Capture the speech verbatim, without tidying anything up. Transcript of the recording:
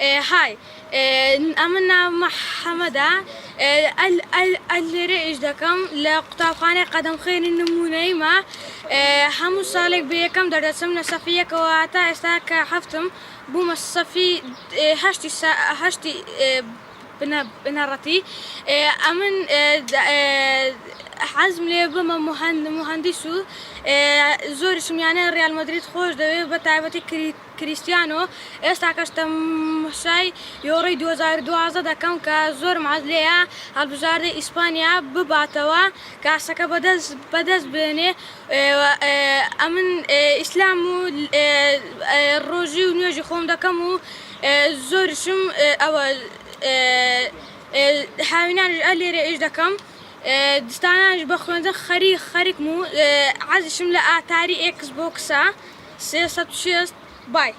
ئێ، های. ئێ، ئەمن ناو محەمەدە. ئێ، ئەل-، ئەل-، ئەل لێرە ئیش دەکەم لە قوتابخانەی قەدەم خێری نمونەی ما. ئێ، هەموو ساڵێک بە یەکەم دەردەچم لە سەفی یەکەوە هەتا ئێستا کە هەفتم بوومە سەفی، ئێ، هەشتی سا-، هەشتی، ئێ، بنە-، بنەڕەتی. ئێ، ئەمن، ئێ، د-، ئێ، حەزم لێ بمە مهەند-، مهەندیس و، ئێ، زۆرشم یانەی ریال مەدرید خۆش دەوێ، بە تایبەتی کری-، کریستیانۆ. ئێستا کەشتە مشای یۆڕی دوو هەزار و دوازدە دەکەم کە زۆر ماز لێیە هەڵبژاردەی ئیسپانیا بباتەوە کاسەکە بەدەست، بەدەست بێنێ. ئێ، و، ئێ، ئەمن، ئێ، ئیسلام و، ئێ، ئێ، ڕۆژی و نوێژی خۆم دەکەم و، ئێ، زۆرشم، ئێ، ئەوە، ئێ، ئێ، هاوینانش ئە لێرە ئیش دەکەم. ئێ، دستانانش بە خوێندن خەری-، خەریکم و، ئێ، عەزیشم لە ئاتاری ئێکس بۆکسە سێ سەد و شێست بای.